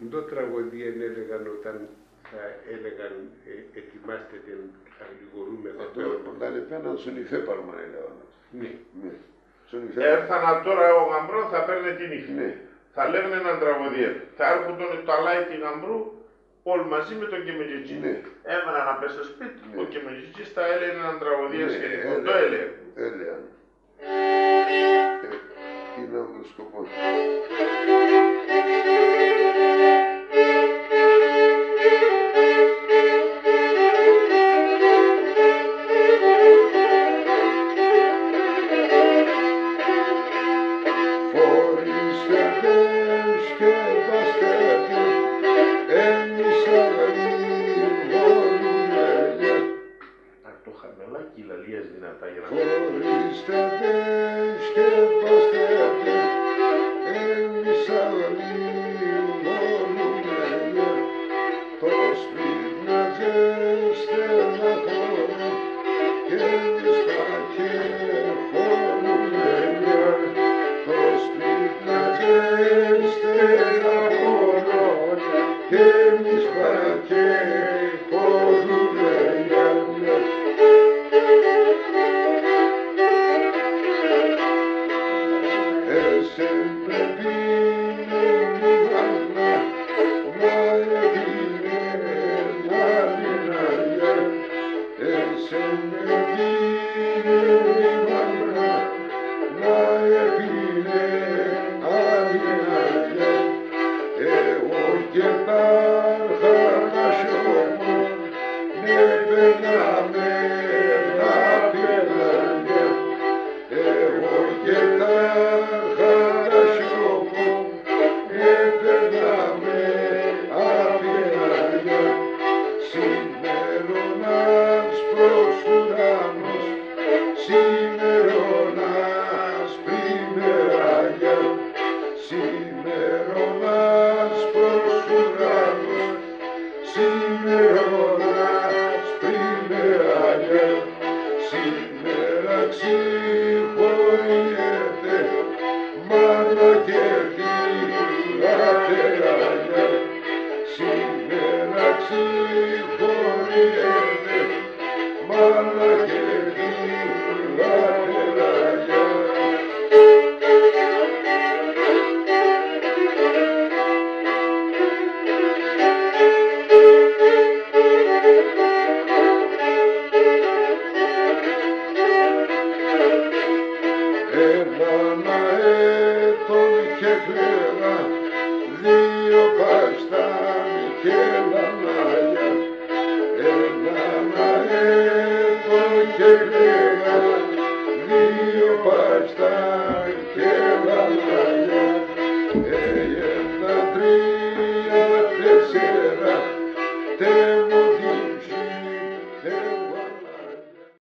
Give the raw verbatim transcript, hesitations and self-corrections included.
Ντο τραγωδίαν έλεγαν όταν θα έλεγαν, ε, «Ετοιμάστε τεν, θα γληγορούμε, θα φέρουμε»; Όταν επέαναν σον υφέπαρμαν, έλεγαν. Ναι. Ναι. Σον υφέπαρμαν. Έρθαν ατώρα ο γαμπρόν, θα παίρνε την ύφη. Ναι. Θα λέγνε έναν τραγωδίαν. Θα έρχουτον το αλάι τη γαμπρού, όλ' μαζί με τον κεμετζετζή. Ναι. Έμεναν απέσ' σο σπίτ', ναι, ο κεμετζετζής θα έλεγεν έναν τραγωδίαν, ναι, σχετικό. Ντο έλεγεν; Έλεγαν. Ε, τι να βρίσκω πόν. Φορίστε τε, σκεπάστε τε, εμείς θα γληγορούμε, λέ. Ατό χαμηλά και η λαλία σ' δυνατά, για να... Φορίστε τε, σκεπάστε τε, εμείς θα γληγορούμε, λέ. Το σπίτ' μ' ατζέν στεναχωρώ, κι εμείς πα καηχωρούμε, λέ. Το σπίτ' μ' ατζέν στεναχωρώ, κι εμείς πα καηχωρούμε, λέ. Εσέν με επίνεν η μάνα, μα επίνεν άλλην, λέ. Εσέν με επίνεν η μάνα, μα επίνεν άλλην, λέ. Εγώ και τ' άρχαντα σιώπον, επέρναμε απ' την άλια. Εγώ και τ' άρχαντα σιώπον, επέρναμε απ' την άλια. Ξημερώνας προ ουρανός, ξημερώνας πριμεράγια. Ξημερώνας προ ουρανός, ξημερώνας πριμεράγια. Ξημέρα ξηχωριέται, μάνα, και τη λατεράγια. Ξημέρα ξηχωριέται, μάνα, και τη λατεράγια. Έναν αέτον 'κ' εκλέγα, δύο πα 'σ' ταν κελανάγια. Έναν αέτον 'κ' εκλέγα, δύο πα 'σ' ταν